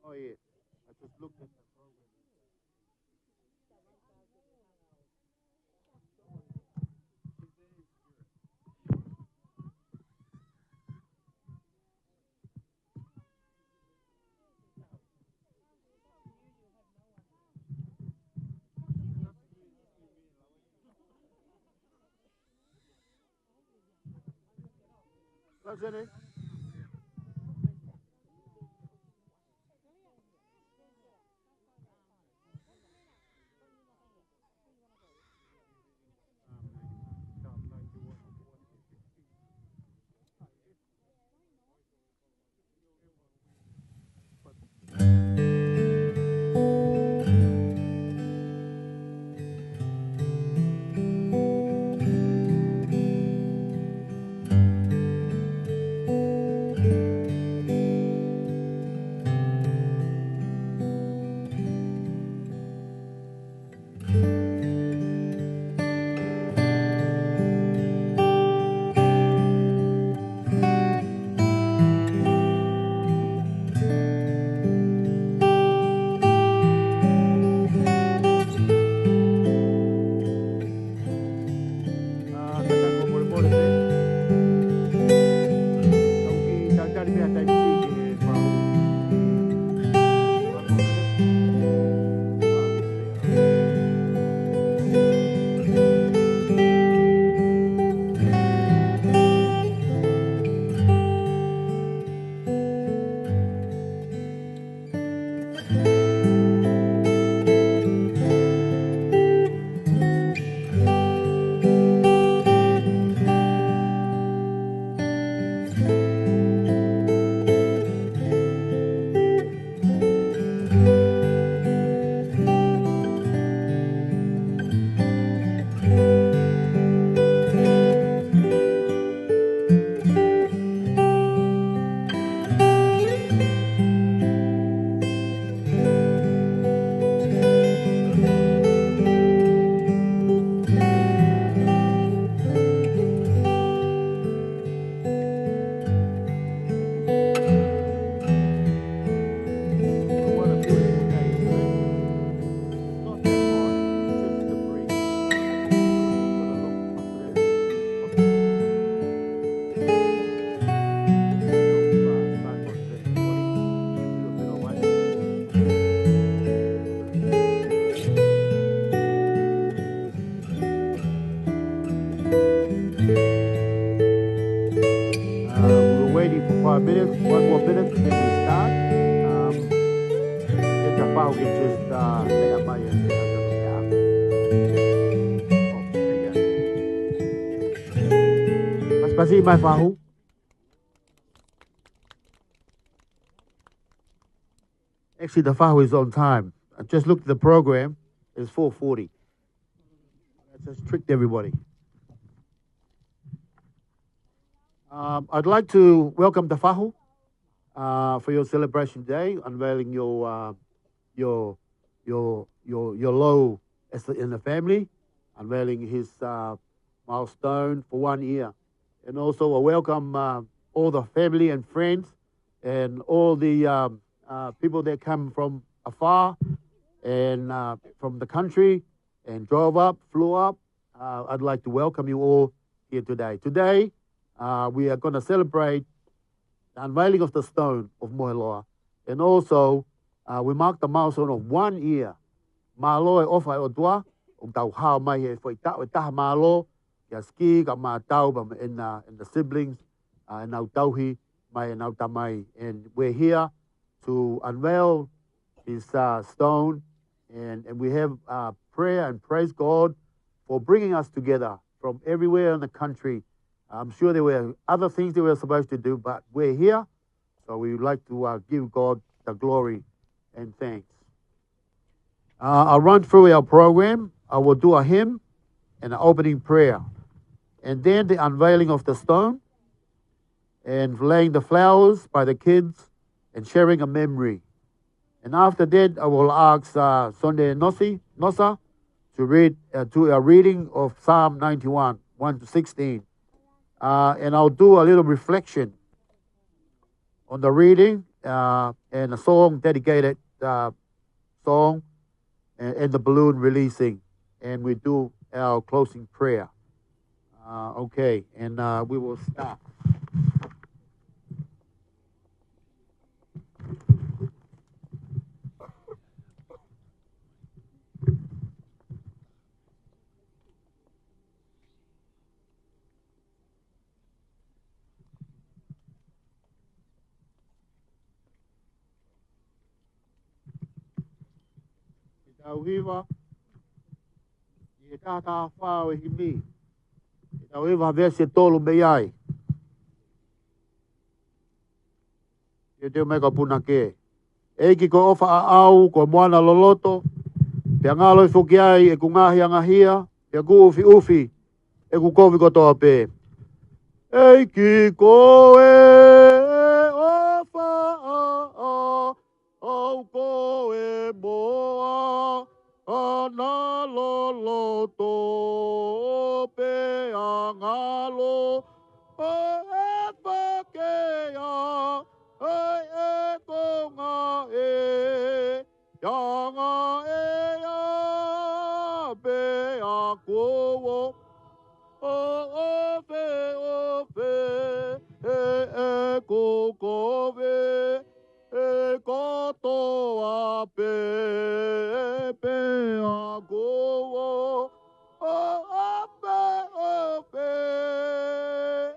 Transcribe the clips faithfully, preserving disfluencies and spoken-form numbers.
Oh, yeah. I just looked at the program. Uh, we're waiting for five minutes, one more minute, and then we start. Um, then the Fahu can just, uh, lay up my, uh, oh, there you go. Pasipasi mai Fahu. Actually, the Fahu is on time. I just looked at the program. It's four forty. I just tricked everybody. Um, I'd like to welcome the Fahu, uh, for your celebration day, unveiling your, uh, your, your, your, your loa as the, in the family, unveiling his, uh, milestone for one year. And also a welcome, uh, all the family and friends and all the, um, uh, people that come from afar and, uh, from the country and drove up, flew up. Uh, I'd like to welcome you all here today. Today, uh, we are gonna celebrate the unveiling of the stone of Moheloa. And also, uh, we mark the milestone of one year. Mālō e ʻofa ʻa e ʻOtua, ʻoku tau hao mai he foʻi taʻu ʻe taha mālō, kia Ski, kia Matau, and, uh, and the siblings, uh, ʻenau tauhi mai ʻenau tamai. And we're here to unveil his, uh, stone. And, and we have, uh, prayer and praise God for bringing us together from everywhere in the country. I'm sure there were other things that we were supposed to do, but we're here. So we would like to, uh, give God the glory and thanks. Uh, I'll run through our program. I will do a hymn and an opening prayer, and then the unveiling of the stone, and laying the flowers by the kids, and sharing a memory. And after that, I will ask, uh, Sonde Nosi, Nosa to read, uh, to a reading of Psalm ninety-one, one to sixteen. Uh, and I'll do a little reflection on the reading, uh, and a song dedicated, uh, song and, and the balloon releasing. And we do our closing prayer. Uh, okay, and, uh, we will start. Ke tau hiva ʻi he taha taha fā ʻo e himi. Ke tau hiva veesi ʻe tolu mei ai. Ke teu mai ka puna ke. ʻEiki ko e ʻofa ʻaʻau, ko e moana loloto, pea ngalo foki ai ʻeku ngaahi angahia, pea kuo ʻufiʻufi ʻeku kovi kotoa pē. ʻEiki ko e ʻofa ʻaʻau, ko e moana loloto, pea ngalo ʻo e fakea, ʻa e konga ʻe anga ʻe ia pea kuo ʻofe, ʻofe ʻe ʻeku kovi ʻe kotoa pē, pea kuo ʻofe, ʻofe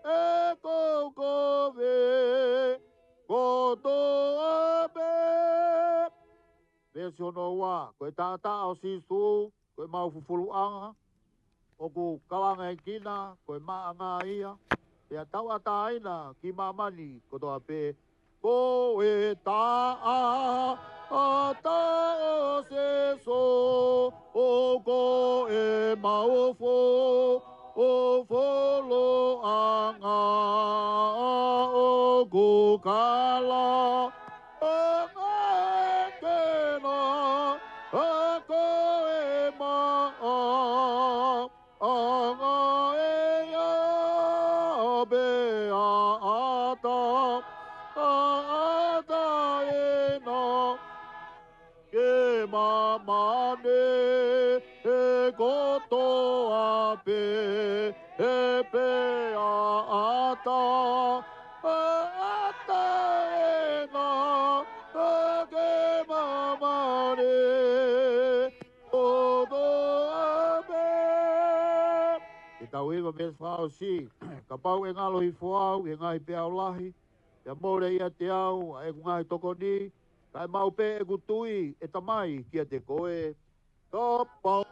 ʻeku kovi kotoa pē. Veesi hono ua, ko e taʻataʻa ʻo Sīsū, ko ʻemau fufuluʻanga, ʻoku kalanga ʻi kina, ko e maʻanga ia, pea tauʻatāina ki māmani kotoa pē. Ko e taʻataʻa ʻo Sīsū, ʻoku ʻemau fu-, fufuluʻanga, ʻoku kala ʻo ngā kena, ʻa ko e maʻa, ʻanga ʻe ia pea ʻata, ʻataʻatā ʻena ke māmani ʻe kotoa pē, ʻe pea ʻata, ʻataʻatā ʻena ke māmani kotoa pē. Ke tau hiva veesi fakaʻosi. Kapau ʻe ngalo hifo au ʻi he ngaahi peau lahi, pea mole ʻiate au ʻa ʻeku ngaahi tokoni, kae maʻu pē ʻeku tui, ʻe Tamai, kiate koe. Kapau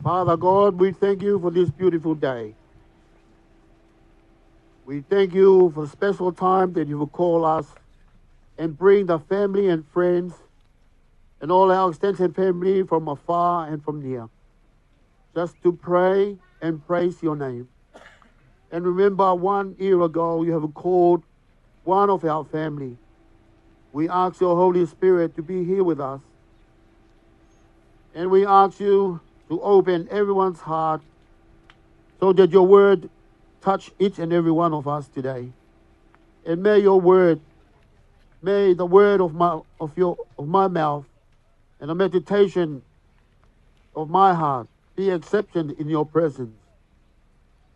Father God, we thank you for this beautiful day. We thank you for the special time that you will call us and bring the family and friends and all our extended family from afar and from near, just to pray and praise your name. And remember, one year ago, you have called one of our family. We ask your Holy Spirit to be here with us. And we ask you to open everyone's heart so that your word touch each and every one of us today. And may your word, may the word of my, of your, of my mouth and the meditation of my heart be accepted in your presence.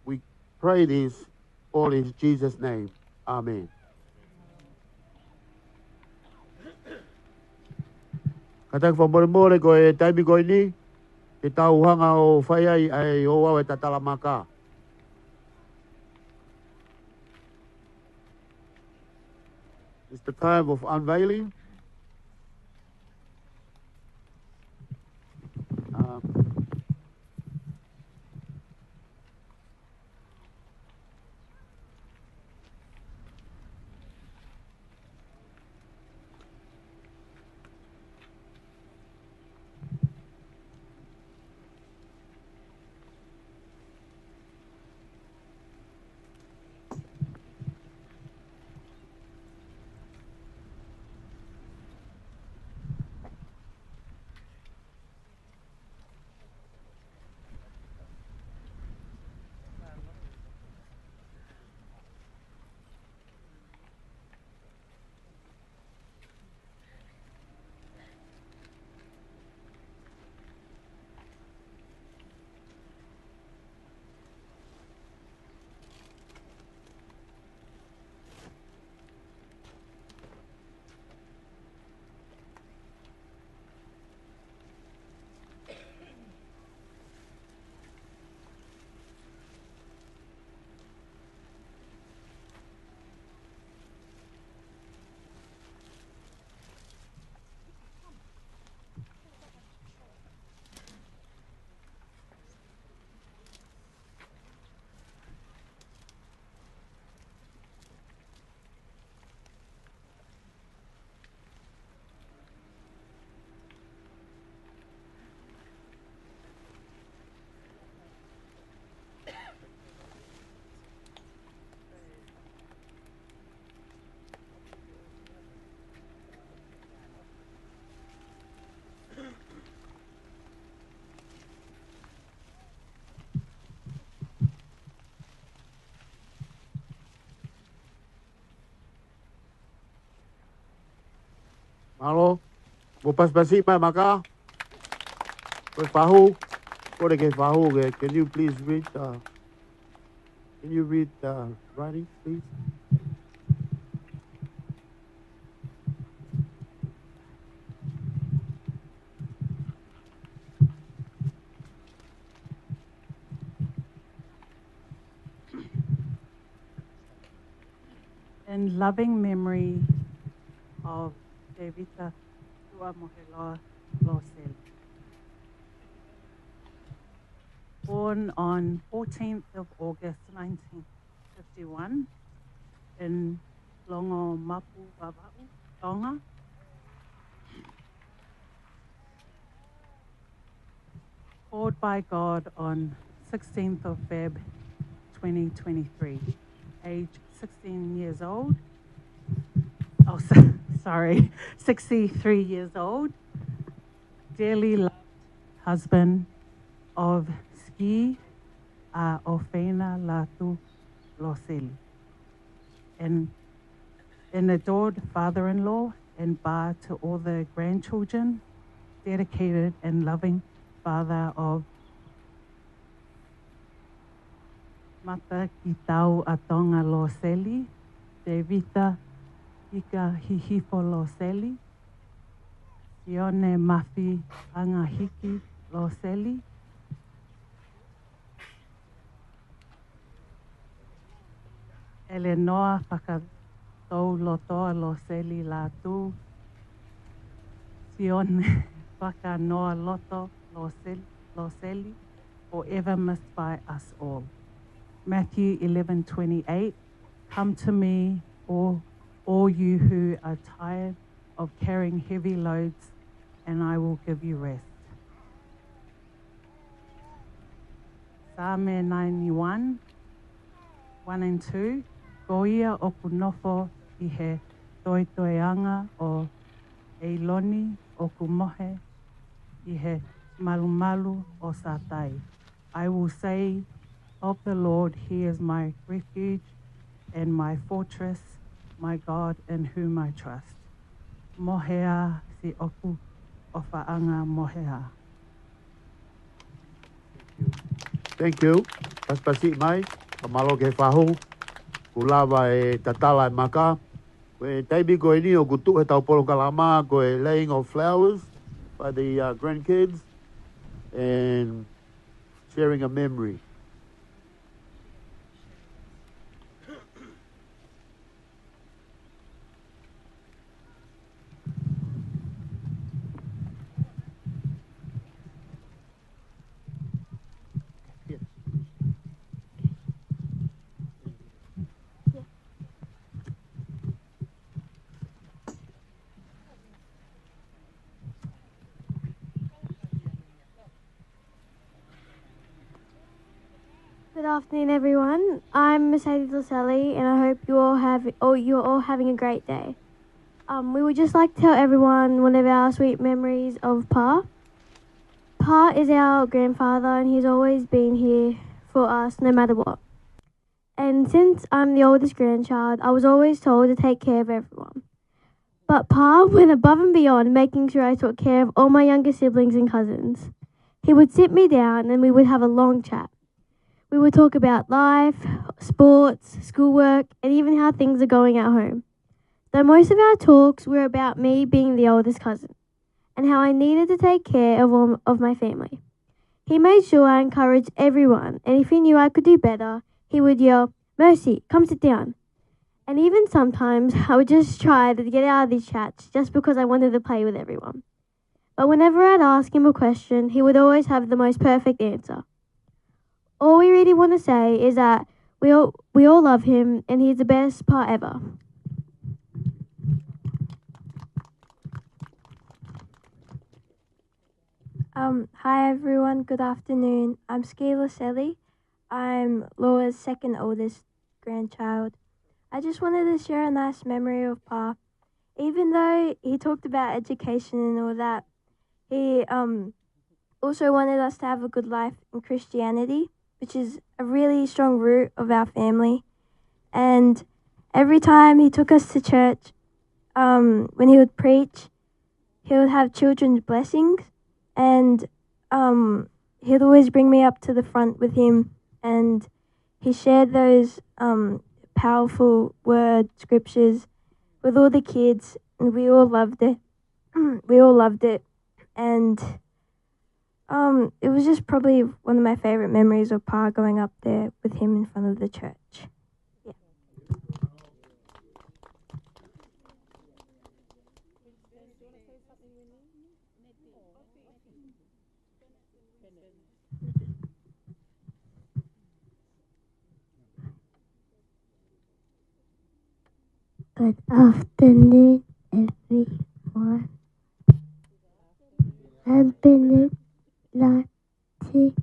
We pray this all in Jesus' name. Amen. Kātaki fakamolemole ko e taimi ko eni, ke tau hanga ʻo fai ai ʻa e ouau ʻo e tatalamaka. It's the time of unveiling. Um, Mālō. Mou pasipasi mai maka. Ko e fahu. Ko e ke fahu ke. Can you please read, uh, can you read the writing, please? In loving memory of Tevita Tuʻamoheloa Loseli. Born on fourteenth of August nineteen fifty-one in Longomapu, Vavaʻu, Tonga. Called by God on sixteenth of Feb twenty twenty-three, age sixteen years old. Oh, so, sorry, sixty-three years old. Dearly loved husband of Ski, uh, Ofeina Latu Loseli. And an adored father-in-law and ba to all the grandchildren, dedicated and loving father of Matakitau ʻa Tonga Loseli, Tevita Ika Hihifo Loseli, Sione Mafi Angahiki Loseli, Eleanor Fakatoulotoa Loseli Latu, Sione Fakanoa Loto Loseli, Loseli, forever missed by us all. Matthew eleven twenty-eight, "Come to me, all, all you who are tired of carrying heavy loads, and I will give you rest." Saame ninety-one, one and two. Ko ia ʻoku nofo ʻi he toetoeanga ʻo ʻEiloni, ʻoku mohe ʻi he malumalu ʻo Satai. I will say of the Lord, "He is my refuge and my fortress, my God in whom I trust." Mohea siʻoku ʻofaʻanga, mohea. Thank you. Pasipasi mai, ka mālō ke fahu, kuo lava e tatala e maka. Ko e taimi ko eni ʻoku tuʻu he tau polokalama, ko e laying of flowers by the, uh, grandkids and sharing a memory. Good afternoon, everyone. I'm Mercedes Laselli, and I hope you all have, or you're all having a great day. Um, we would just like to tell everyone one of our sweet memories of Pa. Pa is our grandfather, and he's always been here for us no matter what. And since I'm the oldest grandchild, I was always told to take care of everyone. But Pa went above and beyond, making sure I took care of all my younger siblings and cousins. He would sit me down and we would have a long chat. We would talk about life, sports, schoolwork, and even how things are going at home. Though most of our talks were about me being the oldest cousin and how I needed to take care of all of my family. He made sure I encouraged everyone, and if he knew I could do better, he would yell, "Mercy, come sit down." And even sometimes, I would just try to get out of these chats just because I wanted to play with everyone. But whenever I'd ask him a question, he would always have the most perfect answer. All we really want to say is that we all, we all love him, and he's the best Pa ever. Um, hi everyone, good afternoon. I'm Ski Laselli. I'm Laura's second oldest grandchild. I just wanted to share a nice memory of Pa. Even though he talked about education and all that, he, um, also wanted us to have a good life in Christianity, which is a really strong root of our family. And every time he took us to church, um, when he would preach, he would have children's blessings, and, um, he'd always bring me up to the front with him, and he shared those, um, powerful word scriptures with all the kids, and we all loved it. We all loved it, and, um, it was just probably one of my favorite memories of Pa, going up there with him in front of the church. Yeah. Good afternoon, everyone. I'm Bennett Lati.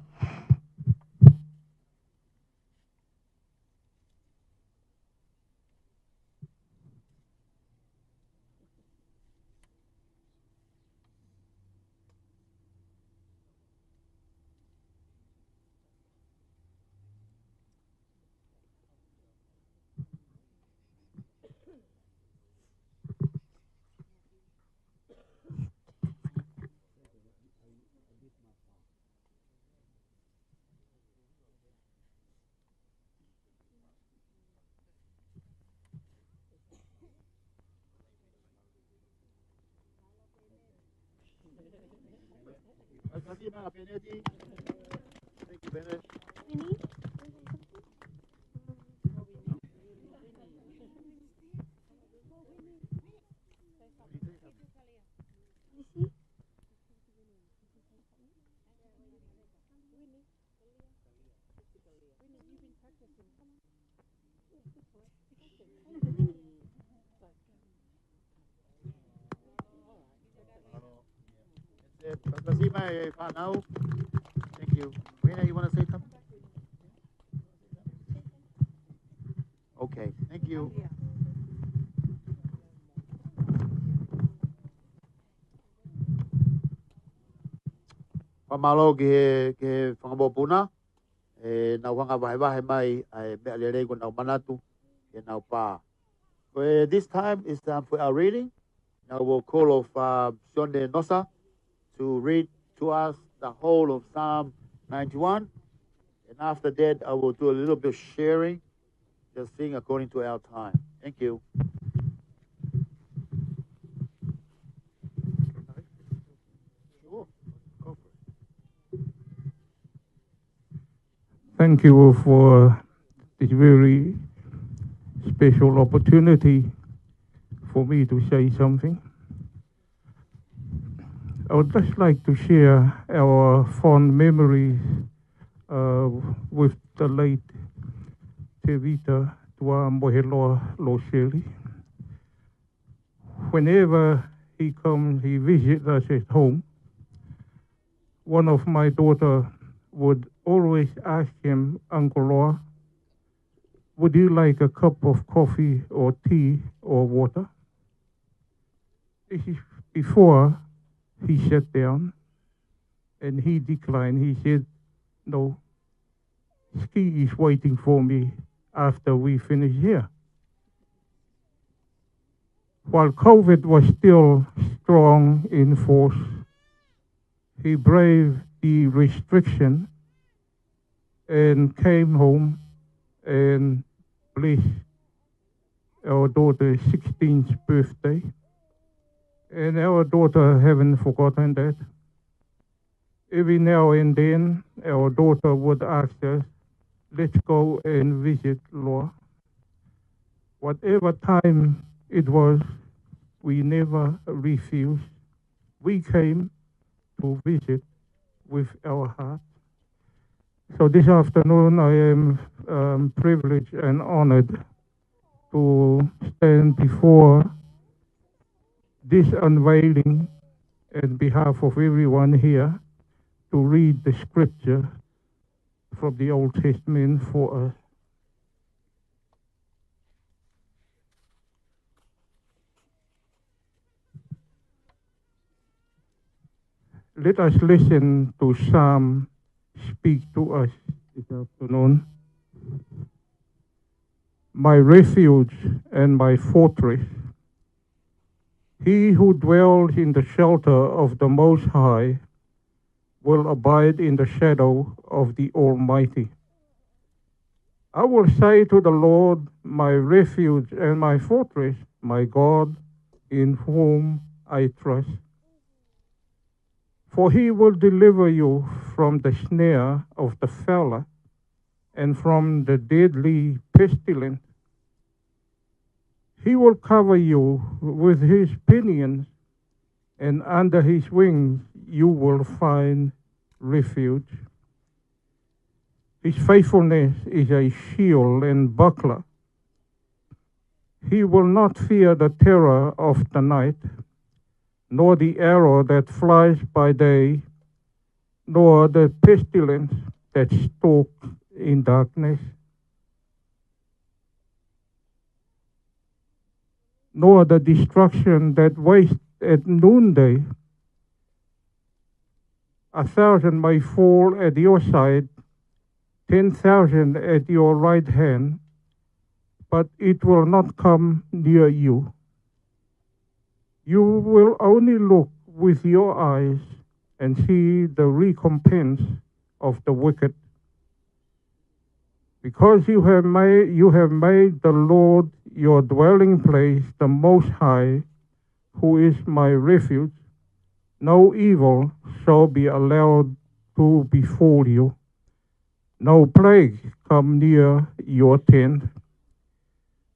Thank you, Bennett. Mai, fānau. Thank you. Rena, you wanna say something? Okay, thank you. Fakamālō ki he, ki he fanga mokopuna, ʻenau hanga vahevahe mai ʻa e meʻa lelei kuo nau manatu, ʻenau pā. Ko e, this time is time for our reading. Now we'll call of, uh, Sione Nosa to read to us the whole of Psalm ninety-one. And after that, I will do a little bit of sharing, just sing according to our time. Thank you. Sure. Go for it. Thank you for this very special opportunity for me to say something. I would just like to share our fond memories, uh, with the late Tevita Tuamoheloa Loseli. Whenever he comes, he visits us at home. One of my daughter would always ask him, "Uncle Loa, would you like a cup of coffee or tea or water?" This is before he sat down, and he declined. He said, "No, ski is waiting for me after we finish here." While COVID was still strong in force, he braved the restriction and came home and blessed our daughter's sixteenth birthday. And our daughter haven't forgotten that. Every now and then, our daughter would ask us, "Let's go and visit Loa." Whatever time it was, we never refused. We came to visit with our heart. So this afternoon, I am, um, privileged and honored to stand before this unveiling in behalf of everyone here to read the scripture from the Old Testament for us. Let us listen to Psalm speak to us this afternoon. My refuge and my fortress, he who dwells in the shelter of the Most High will abide in the shadow of the Almighty. I will say to the Lord, my refuge and my fortress, my God, in whom I trust. For he will deliver you from the snare of the fowler and from the deadly pestilence. He will cover you with his pinions, and under his wings you will find refuge. His faithfulness is a shield and buckler. He will not fear the terror of the night, nor the arrow that flies by day, nor the pestilence that stalks in darkness, nor the destruction that wastes at noonday. A thousand may fall at your side, ten thousand at your right hand, but it will not come near you. You will only look with your eyes and see the recompense of the wicked. Because you have made, you have made the Lord your dwelling place, the Most High, who is my refuge, no evil shall be allowed to befall you, no plague come near your tent.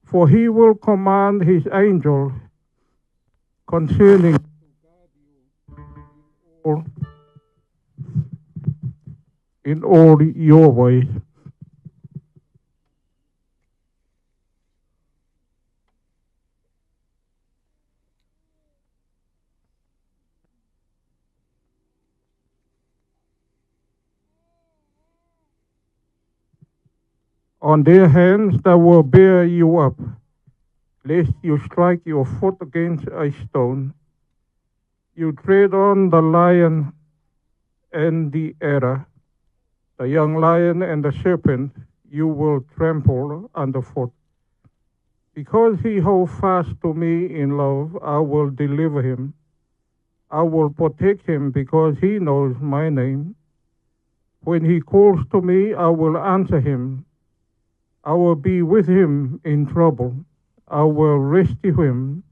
For he will command his angel concerning in all your ways. On their hands they will bear you up, lest you strike your foot against a stone. You tread on the lion and the adder, the young lion and the serpent you will trample underfoot. Because he holds fast to me in love, I will deliver him. I will protect him because he knows my name. When he calls to me, I will answer him. I will be with him in trouble. I will rescue him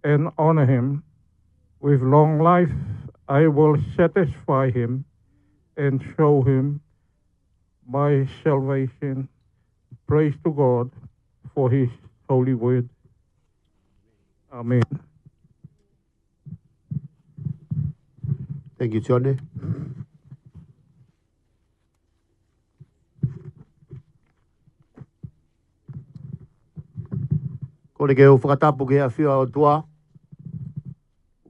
and honor him. With long life, I will satisfy him and show him my salvation. Praise to God for his holy word. Amen. Thank you, Johnny. Kole ke u fakatapu ki he ʻafio ʻa e ʻOtua.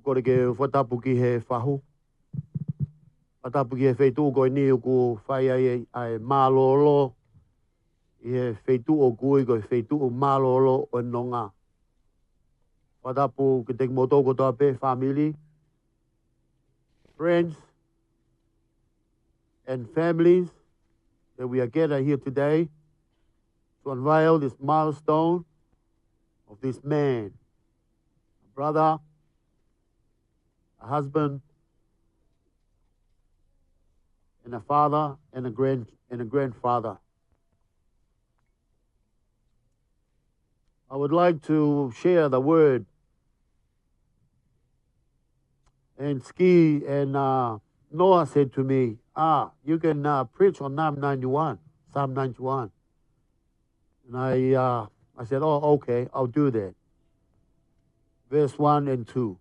Kole ke u fakatapu ki he fahu. Fakatapu ki he feituʻu ko eni ʻoku fai ai ʻa e mālōlō. ʻI he feituʻu ʻoku ui ko e feituʻu mālōlō ʻo e nonga. Fakatapu kiate kimoutolu kotoa pē, family, friends, and families that we are gathered here today to unveil this milestone of this man, a brother, a husband, and a father, and a grand-, and a grandfather. I would like to share the word. And Ski and, uh, Noah said to me, "Ah, you can, uh, preach on Psalm ninety-one, Psalm ninety-one." And I, uh, I said, "Oh, okay, I'll do that." Verse one and two.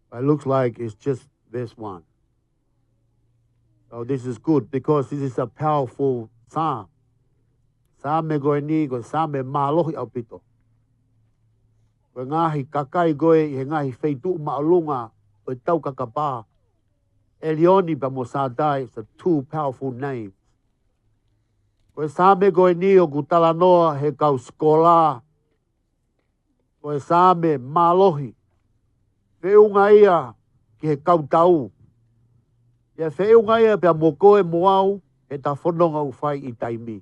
But it looks like it's just verse one. So this is good because this is a powerful psalm. Saame ko eni, ko e saame mālohi ʻaupito. Ko e ngaahi kakai ko ē ʻi he ngaahi feituʻu māʻolunga ʻo e taukakapa, ʻElioni pea mo Sātai, it's a two powerful names. Ko e saame ko eni ʻoku talanoa he kau sikola, ko e saame mālohi. Feʻunga ia ki he kau tau. ʻIo, feʻunga ia pea mo koe mo au, he ta fononga ʻoku fai ʻi taimi.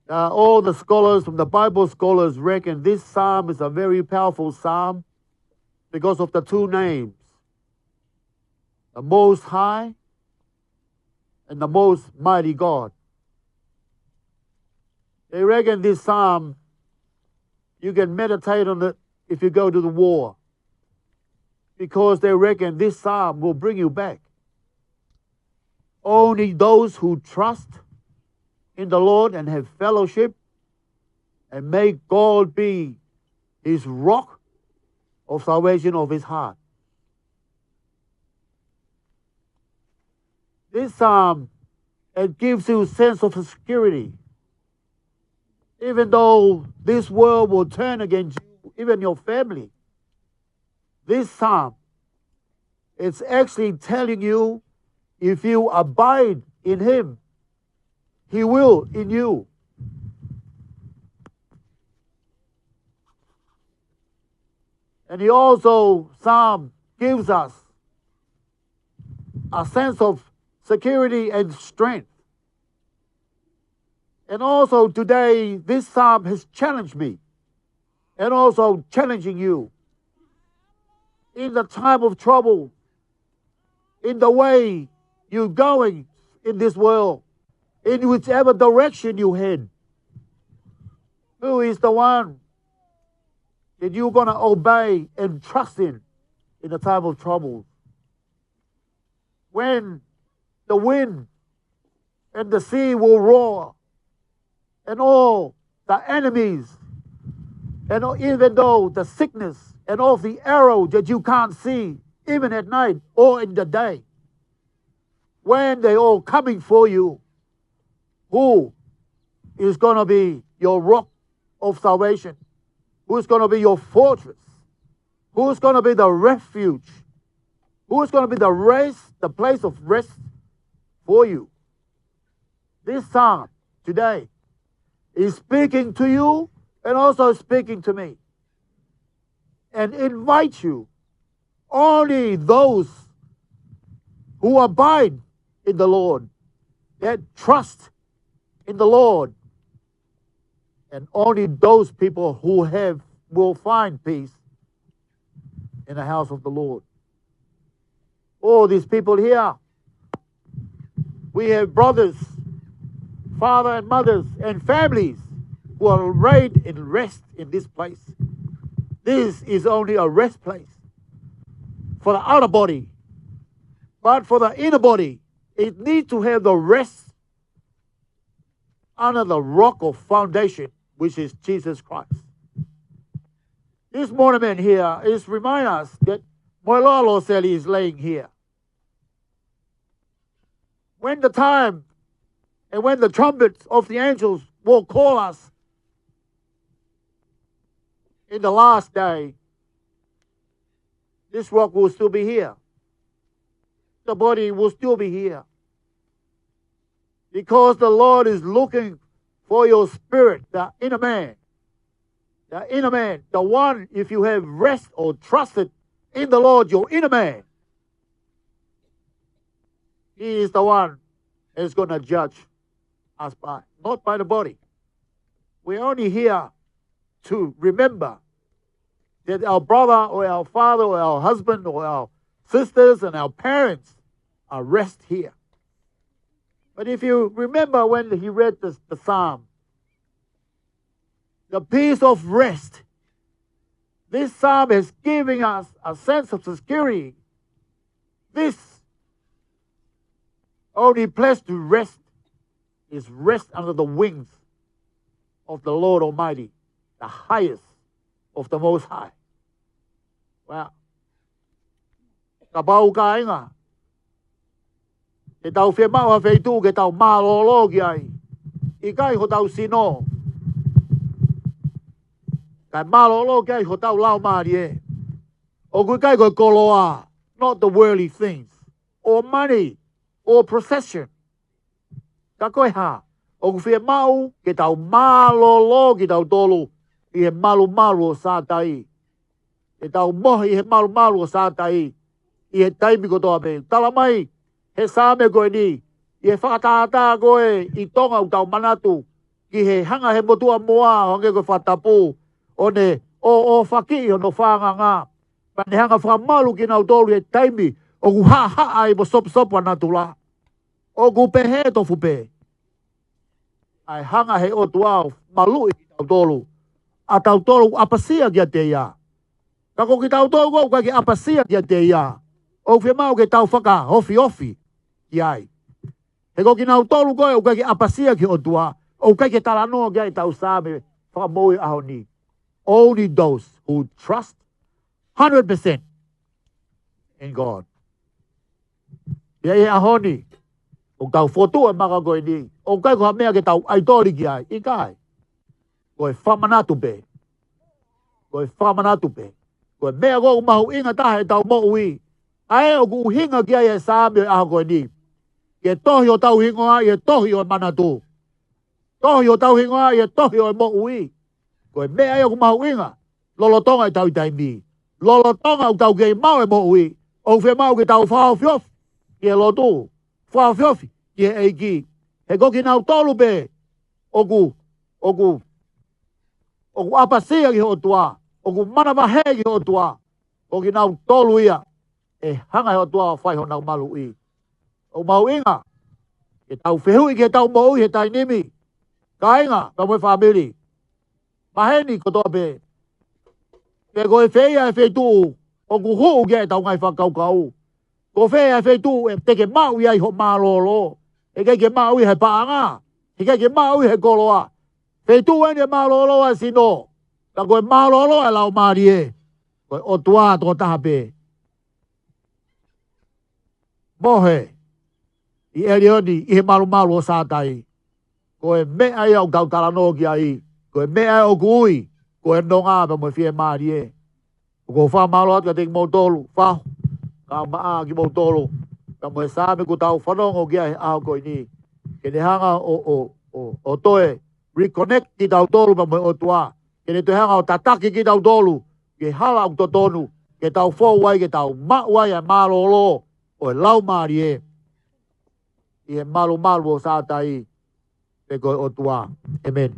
Uh, all the scholars, from the Bible scholars, reckon this psalm is a very powerful psalm because of the two names, the Most High and the Most Mighty God. They reckon this psalm, you can meditate on it if you go to the war, because they reckon this psalm will bring you back. Only those who trust in the Lord and have fellowship and make God be his rock of salvation of his heart. This psalm, it gives you a sense of security. Even though this world will turn against you, even your family, this psalm, it's actually telling you, if you abide in him, he will in you. And he also, psalm gives us a sense of security and strength. And also today, this psalm has challenged me and also challenging you in the time of trouble, in the way you're going in this world, in whichever direction you head. Who is the one that you're gonna obey and trust in, in the time of trouble? When the wind and the sea will roar, and all the enemies, and even though the sickness and all the arrow that you can't see, even at night or in the day, when they all coming for you, who is gonna be your rock of salvation? Who's gonna be your fortress? Who's gonna be the refuge? Who's gonna be the rest, the place of rest for you? This psalm today is speaking to you and also speaking to me and invite you, only those who abide in the Lord, that trust in the Lord, and only those people who have will find peace in the house of the Lord. All these people here, we have brothers, father and mothers, and families who are laid in rest in this place. This is only a rest place for the outer body. But for the inner body, it needs to have the rest under the rock of foundation, which is Jesus Christ. This monument here is remind us that Moelolo Seli is laying here. When the time and when the trumpets of the angels will call us in the last day, this rock will still be here. The body will still be here. Because the Lord is looking for your spirit, the inner man. The inner man, the one, if you have rest or trusted in the Lord, your inner man, he is the one is gonna judge us by, not by the body. We're only here to remember that our brother or our father or our husband or our sisters and our parents are rest here. But if you remember when he read the, the Psalm, the peace of rest, this Psalm is giving us a sense of security. This only place to rest is rest under the wings of the Lord Almighty, the highest of the Most High. Well, kapau kāinga, te tau fiemaʻu ha feituʻu ke tau mālōlō ki ai, ʻikai hotau sino, kae mālōlō ki ai hotau laumālie. ʻOku ʻikai ko e koloa, not the worldly things, or money, or possession. Ka ko e hā, ʻoku fiemaʻu ke tau mālōlō kitautolu ʻi he malumalu ʻo Sātai. Ke tau mohe ʻi he malumalu ʻo Sātai ʻi he taimi kotoa pē. Tala mai he Saame ko eni, ʻi he fakatātā ko ē ʻi Tonga ʻoku tau manatu ki he hanga he motuʻa moa ʻo hangē ko e fakatapu, ʻo ne ʻōʻōfakiʻi hono fānganga, pea ne hanga fakamalu kinautolu he taimi ʻoku haʻahaʻa ai mo soposopo ʻa natula. ʻOku pehē tofu pē ʻa e hanga he ʻOtua ʻo maluʻi kitautolu, ʻa tautolu ʻapasia kiate ia. Ka ko kitautolu ʻoku ʻikai ke ʻapasia kiate ia, ʻoku fiemaʻu ke tau fakaofiofi ki ai. He ko kinautolu ko ē ʻoku ʻikai ke ʻapasia ki he ʻOtua, ʻoku ʻikai ke talanoa ki ai ʻetau Saame Fakamoʻui ʻaho ni. Only those who trust hundred percent in God. Pea ʻi he ʻaho ni, ʻoku tau fotu e maka ko eni, ʻoku ʻikai ko ha meʻa ke tau ʻaitoli ki ai, ʻikai. Ko e fakamanatu pē. Ko e fakamanatu pē. Ko e meʻa ko ē ʻoku mahuʻinga taha ʻetau moʻui, ʻa ē ʻoku ʻuhinga ki ai e Saame ʻo e ʻaho ko eni. Ke tohi hotau hingoa ʻi he tohi ʻo e manatu. Tohi hotau hingoa ʻi he tohi ʻo e moʻui. Ko e meʻa ia ʻoku mahuʻinga lolotonga ʻetau taimi. Lolotonga ʻoku tau kei maʻu e moʻui, ʻoku fiemaʻu ke tau fakaofiofi ki he lotu, fakaofiofi ki he ʻEiki. He ko kinautolu pē ʻoku, ʻoku, ʻoku ʻapasia ki he ʻOtua, ʻoku manavahē ki he ʻOtua, ko kinautolu ia ʻe hanga he ʻOtua ʻo fai honau maluʻi. ʻOku mahuʻinga ke tau fehuʻi ki heʻetau moʻui he taimi ni, kāinga, pea mo e fāmili. Maheni kotoa pē, pe ko e fē ia e feituʻu ʻoku hū ki ai ʻetau ngaahi fakakaukau. Ko fē ia e feituʻu ʻe te ke maʻu ai hoʻo mālōlō. He ʻikai ke maʻu ia he paʻanga. He ʻikai ke maʻu ia he koloa. Feituʻu eni ʻe mālōlō ai e sino, ka ko e mālōlō ʻa e laumālie, ko e ʻOtua tokotaha pē. Mohe ʻi ʻElioni ʻi he malumalu ʻo Sātai. Ko e meʻa ia ʻoku tau talanoa ki ai. Ko e meʻa ia ʻoku ui ko e nonga pea mo e fiemālie. ʻOku ou fakamālō atu kiate kimoutolu, fahu, kae ʻumaʻā kimoutolu, pea mo e Saame kuo tau fanongo ki ai he ʻaho ko eni. Ke ne hanga ʻo, ʻo ʻo, ʻo toe reconnect kitautolu pea mo e ʻOtua. Ke ne toe hanga ʻo tataki kitautolu ki he hala ʻoku totonu ke tau fou ai, ke tau maʻu ai ʻa e mālōlō ʻo e Laumālie ʻi he malumalu ʻo Sātai, pe ko e ʻOtua. ʻĒmeni.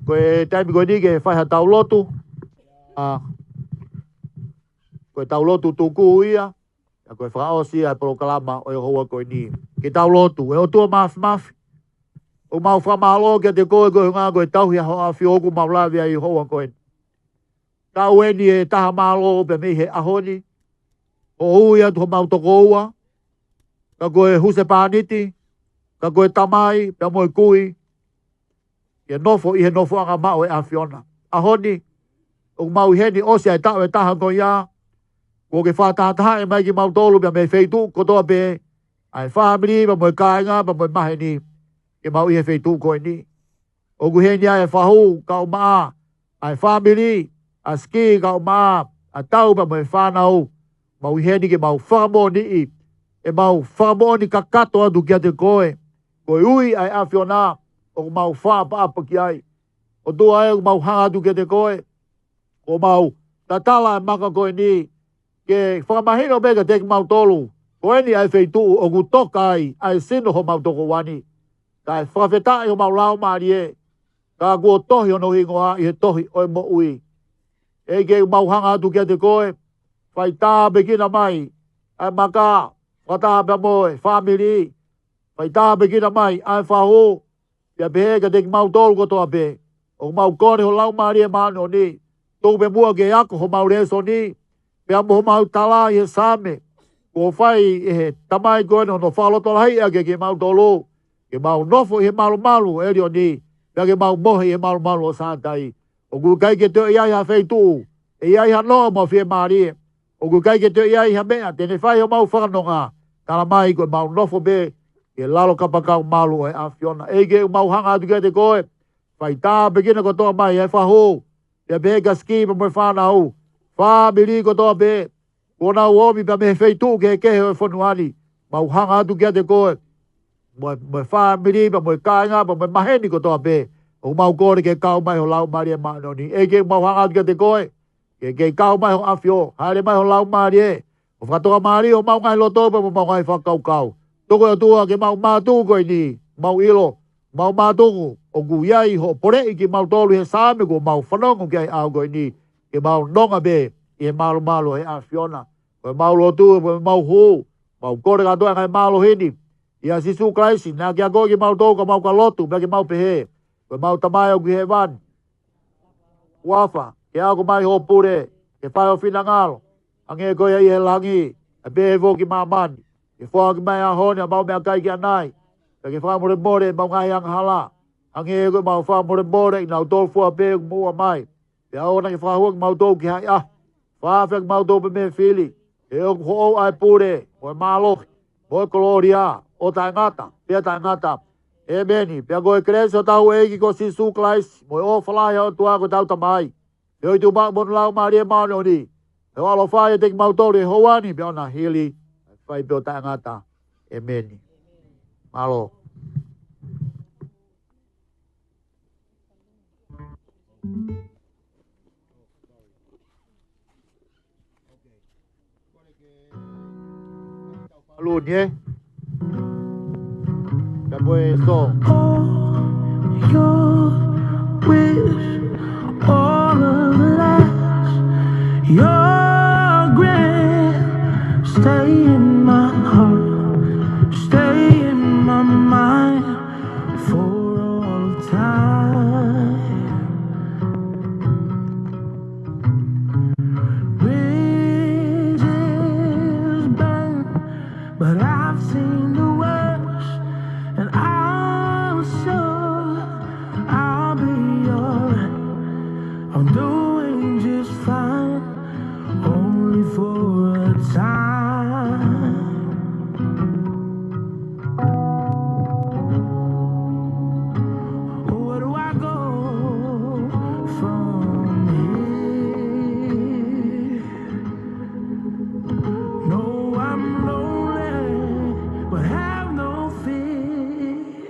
Ko e taimi ko eni ke fai haʻatau lotu, ʻa, ko ʻetau lotu tuku ia, ʻa, ko e fakaʻosi ʻa e polokalama ʻo e houa ko eni. Ke tau lotu. ʻE ʻOtua Māfimafi, ʻoku mau fakamālō kiate koe koeʻuhi ko e tauhi ʻa Hoʻo ʻAfio ʻoku mau lave ai ʻi he houa ko eni. Ka ʻoku eni e taha mālō pē mei he ʻaho ni, ʻo ui atu homau tokoua, ka ko e husepāniti, ka ko e tamai, pea mo e kui, ke nofo ʻi he nofoʻanga maʻu ʻo e ʻAfiona. ʻAho ni, ʻoku mau ʻi heni ʻosi ʻa e taʻu ʻe taha ko ia, kuo ke fakatahatahaʻi mai kimautolu pea mei he feituʻu kotoa pē, ʻa e fāmili pea mo e kāinga pea mo e maheni, ke mau ʻi he feituʻu ko eni. ʻOku ʻi heni ʻa e fahu kae ʻumaʻā ʻa e fāmili, ʻa Siki kae ʻumaʻā ʻa Tau pea mo e fānau. Mau ʻi heni ke mau fakamoʻoniʻi ʻemau fakamoʻoni kakato atu kiate koe. Ko e ui ʻa e ʻAfiona ʻoku mau fakaʻapaʻapa ki ai. ʻOtua ē, ʻoku mau hanga atu kiate koe, ʻoku mau tatala ʻa e maka ko eni, ke fakamahino pē kiate kimautolu, ko eni ʻa e feituʻu ʻoku toka ai ʻa e sino homau tokoua ni. Kae fakafetaʻi homau laumālie, ka kuo tohi hono hingoa ʻi he tohi ʻo e moʻui. ʻEiki, ʻoku mau hanga atu kiate koe, fai tāpuekina mai ʻa e maka, fakataha pea mo e fāmili, fai tāpuekina mai ʻa e fahu, pea pehē kiate kimautolu kotoa pē. ʻOku mau kole ho Laumālie Māʻoniʻoni, tuku pē muʻa ke ako homau lēsoni, pea mo homau tala ʻi he Saame kuo fai ʻe he Tamai ko eni hono fakalotolahiʻi ʻaki kimautolu, ke mau nofo ʻi he malumalu ʻo ʻElioni, pea ke mau mohe ʻi he malumalu ʻo Sātai. ʻOku ʻikai ke toe ʻi ai ha feituʻu ʻe ʻi ai hano ʻoku mau fiemālie. ʻOku ʻikai ke toe ʻi ai ha meʻa te ne fai homau fakanonga, tala mai ko ʻemau nofo pē ʻi he lalo kapakau malu ʻo e ʻAfiona. ʻEiki, ʻoku mau hanga atu kiate koe, fai tāpuekina kotoa mai ʻa e fahu, pea pehē kia Siki pea mo e fānau, fāmili kotoa pē kuo nau omi pea mei he feituʻu kehekehe ʻo e fonua ni. Mau hanga atu kiate koe, mo e, mo e fāmili pea mo e kāinga pea mo e maheni kotoa pē. ʻOku mau kole ke kau mai ho Laumālie Māʻoniʻoni. ʻEiki, ʻoku mau hanga atu kiate koe, ke, ke kau mai ho ʻAfio, hāʻele mai ho Laumālie, ʻo fakatokamālie homau ngaahi loto pea mo homau ngaahi fakakaukau. Tuku ʻe ʻOtua ke mau mātuku ko eni, mau ʻilo, mau mātuku, ʻoku ʻi ai hoʻo poleʻi kimautolu ʻi he Saame kuo mau fanongo ki ai he ʻaho ko eni, ke mau nonga pē ʻi he malumalu ʻo e ʻAfiona. Ko ʻemau lotu, ko ʻemau hū, mau kole kātoa ʻa e ngaahi mālohi ni ʻia Sīsū Kalaisi, naʻa ke akoʻi kimautolu ka mau ka lotu, pea ke mau pehē: Ko ʻemau Tamai ʻoku ʻi hēvani, huafa ke ako mai hoʻo pule, ke fai hoʻo finangalo, hangē ko ia ʻi he langi, ʻo pehē foki ʻi māmani. Ke foaki mai he ʻaho ni haʻamau meʻakai ki ʻanai, pea ke fakamolemole ʻemau ngaahi angahala, hangē ko ʻemau fakamolemole ʻa kinautolu fua pē ʻoku moʻua mai. Pea ʻoua naʻa ke fakahua kimautolu ki he ʻahiʻahi, fakahaofi kimautolu pē mei he fili, he ʻoku hoʻo ʻa e pule, mo e mālohi, mo e kolōlia, ʻo taʻengata pea taʻengata. ʻĒmeni. Pea ko e kelesi ʻa hotau ʻEiki ko Sīsū Kalaisi, mo e ʻofa lahi ʻa e ʻOtua ko hotau Tamai, feohi tuʻumaʻu mo hono Laumālie Māʻoniʻoni, ke ʻaloʻofa ʻiate kimautolu he houa ni pea ʻo na hili, fai pē ʻo taʻengata. ʻĒmeni. Mālō. Luni, ē? Ka poe so. All your wish, all of the lies, your grace, stay in my heart, stay in my mind for all time. Bridges burn, but I've seen the worst, and I'm sure I'll be alright. I'm doing just fine, only for a time. Where do I go from here? No, I'm lonely, but have no fear.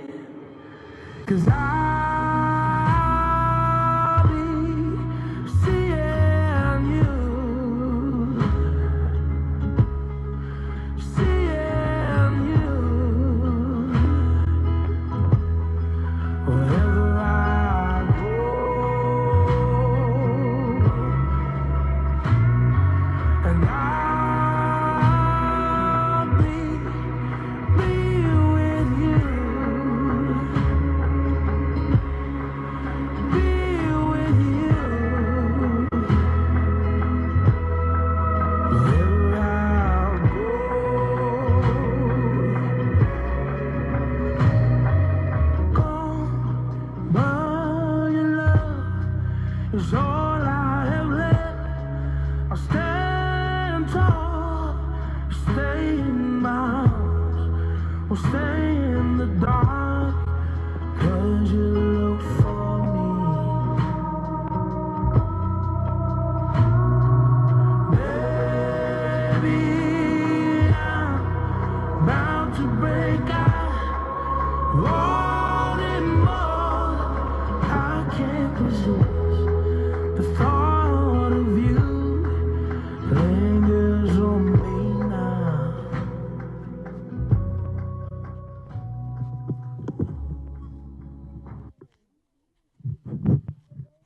Is all I have left. I'll stand tall, stay in my house, or stay in the dark, 'cause you look for me. Baby, I'm about to break out. Wanting more, I can't resist. The thought of you lingers on me now.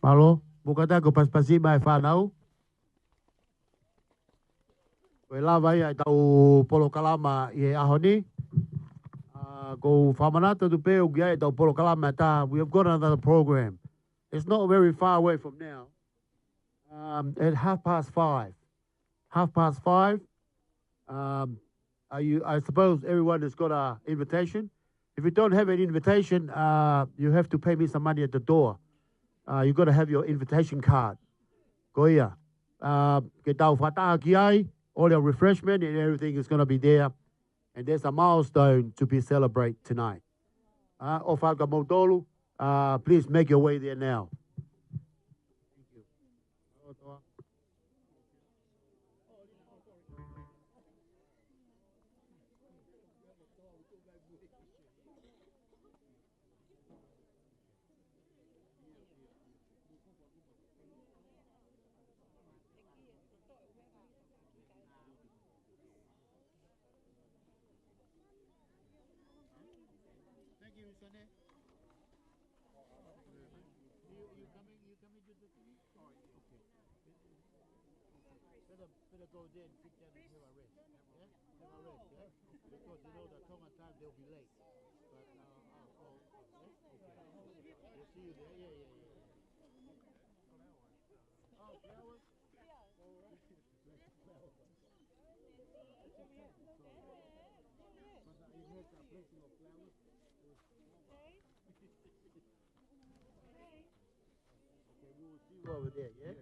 Mālō, mou kātaki ʻo pasipasi mai e fānau. Ko e lava ia ʻetau polokalama ʻi he ʻaho ni. ʻA, ʻoku ou fakamanatu atu pē ʻoku ʻi ai ʻetau polokalama ʻe taha. We have got another program. It's not very far away from now. Um, at half past five. Half past five. Um, are you, I suppose everyone has got a invitation. If you don't have an invitation, uh, you have to pay me some money at the door. Uh, you gotta have your invitation card. Ko ia. Uh, ke tau fakataha ki ai, all your refreshment and everything is gonna be there. And there's a milestone to be celebrated tonight. Uh, ʻofa atu kia moutolu, uh, please make your way there now. Thank you, Sonny. You, you coming, you coming to the thing? Oh, yeah, okay. Better, better go there and sit down and have a rest. Yeah? Have a rest, yeah? Because, you know, the Tongan time, they'll be late. But, uh, uh, oh, oh, yeah? Okay. We'll see you there. Yeah, yeah, yeah, yeah. Oh, flowers? Oh, right. Flowers. But, uh, it has a blessing of flowers. Okay, we will see you over there, yeah?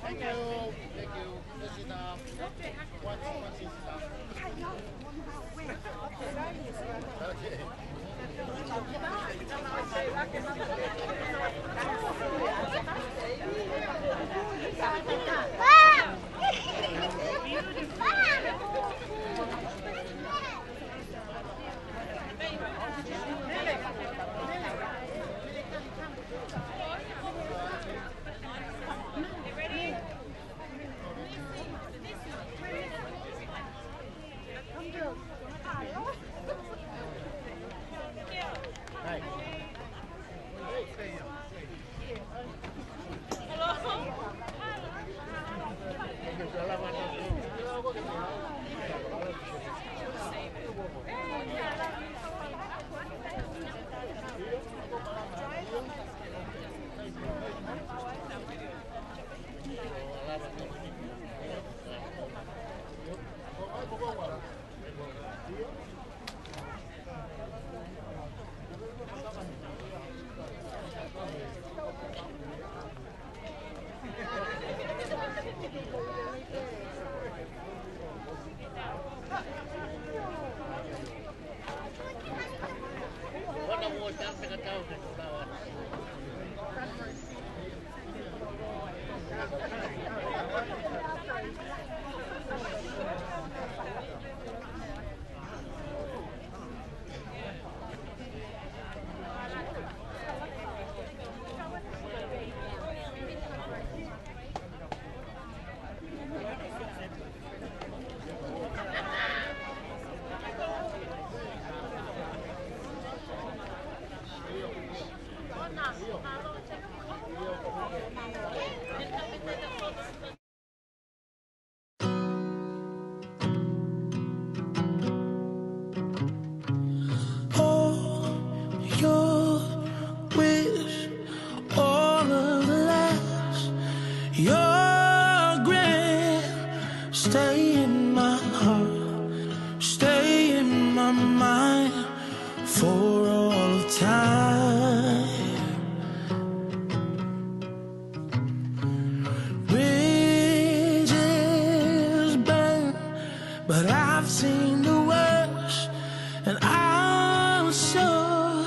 Thank you. All your wish, all of the lies, your grace, stay in my heart, stay in my mind for all of time. Bridges burn, but I've seen the worst, and I'm sure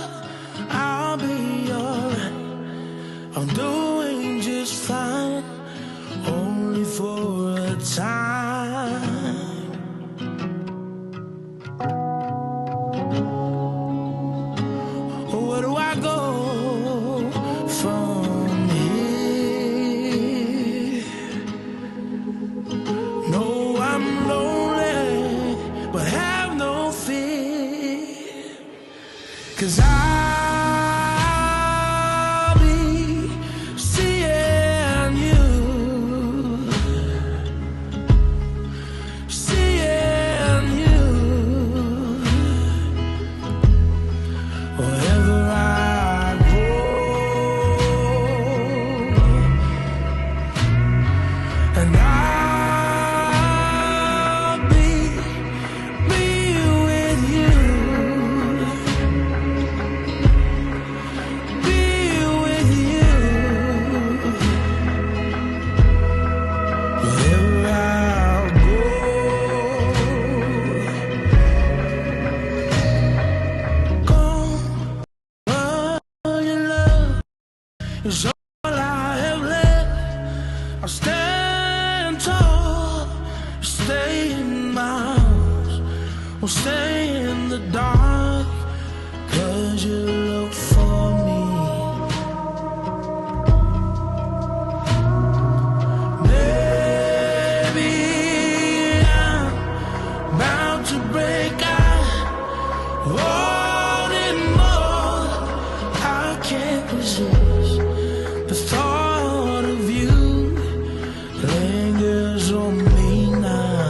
I'll be alright. I'm doing just fine, only for a time. Where do I go from here? No, I'm lonely, but have no fear, 'cause I'll be seeing you. Seeing you wherever I go, and I'll be, be with you. Be with you wherever I go. Gone, but your love is all I have left. I'll stand tall, stay in my house, won't stay in the dark, 'cause you look for me. Maybe I'm about to break out, wanting more. I can't resist the thought of you lingers on me now.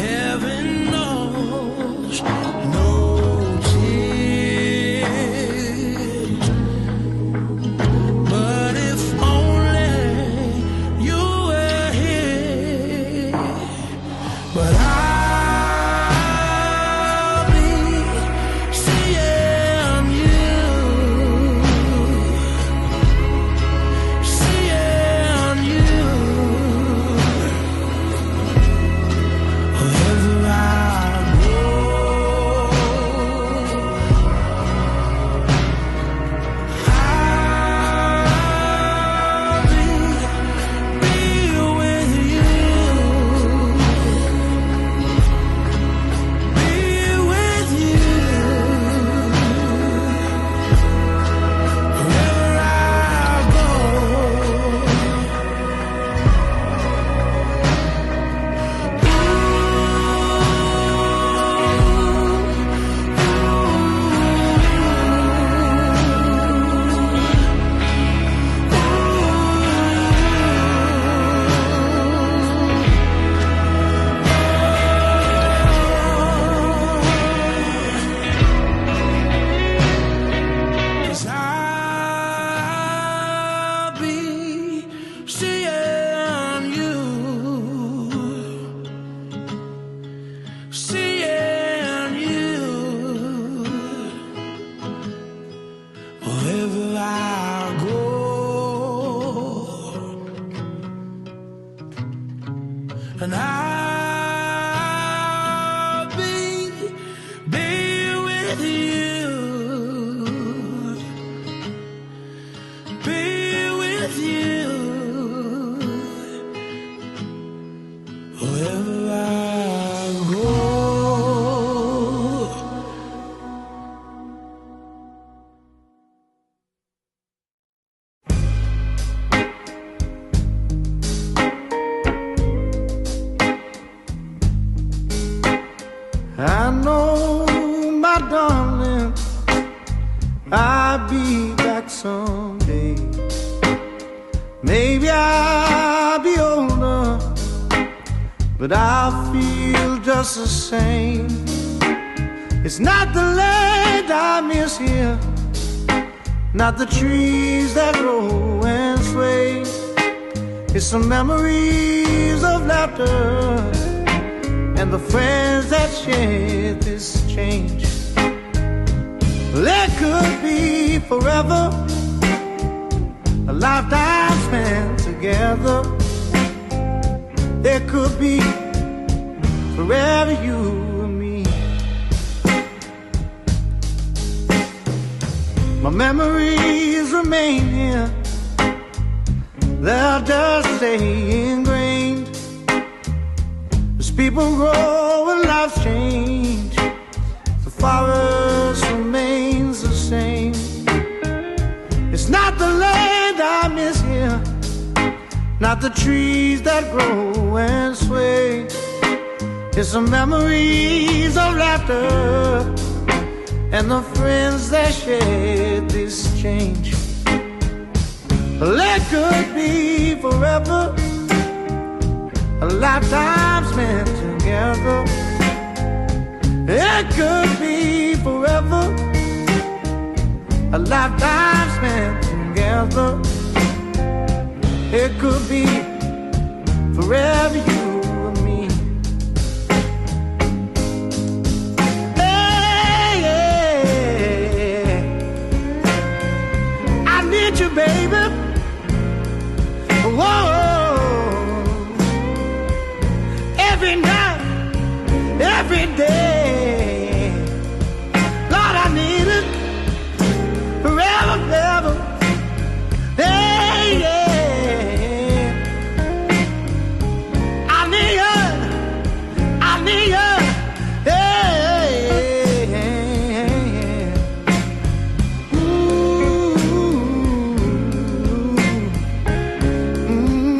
Heaven knows no tears, but if only you were here. But I'll be seeing you someday. Maybe I'll be older, but I feel just the same. It's not the land I miss here, not the trees that grow and sway. It's the memories of laughter and the friends that shared this change. Well, it could be forever, a lifetime spent together. It could be forever you and me. My memories remain here. They'll just stay ingrained. As people grow and lives change, the forest remains the same. It's not the land I miss here, not the trees that grow and sway. It's the memories of laughter and the friends that shared this change. Well, it could be forever, a lifetime spent together. It could be forever, a lifetime spent together. It could be forever you and me. Hey, yeah. I need you, baby. Whoa. Every night, every day. Lord, I need it forever, forever. Hey, yeah. I need you. I need you. Hey, yeah. Ooh. Mm.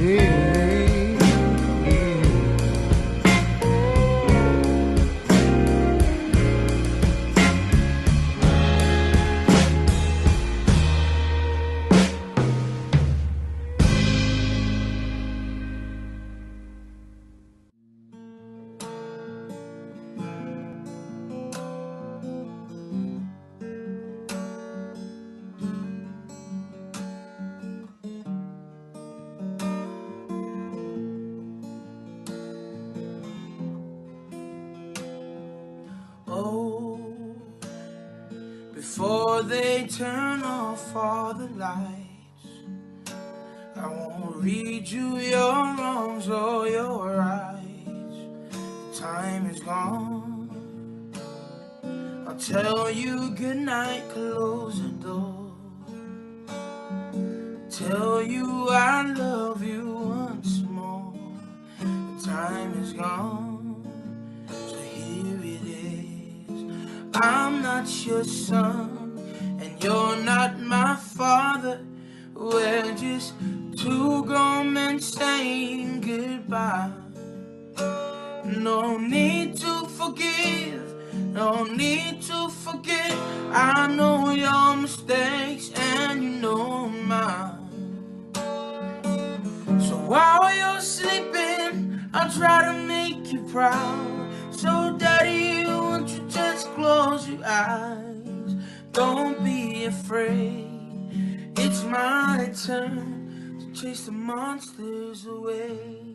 Yeah. Oh, before they turn off all the lights, I won't read you your wrongs or your rights. The time is gone. I'll tell you goodnight, close the door. Tell you I love you once more. The time is gone, so here it is. I'm not your son, and you're not my father. We're just two grown men saying goodbye. No need to forgive, no need to forget. I know your mistakes and you know mine. So while you're sleeping, I'll try to make you proud. So, Daddy, won't you just close your eyes? Don't be afraid. It's my turn to chase the monsters away.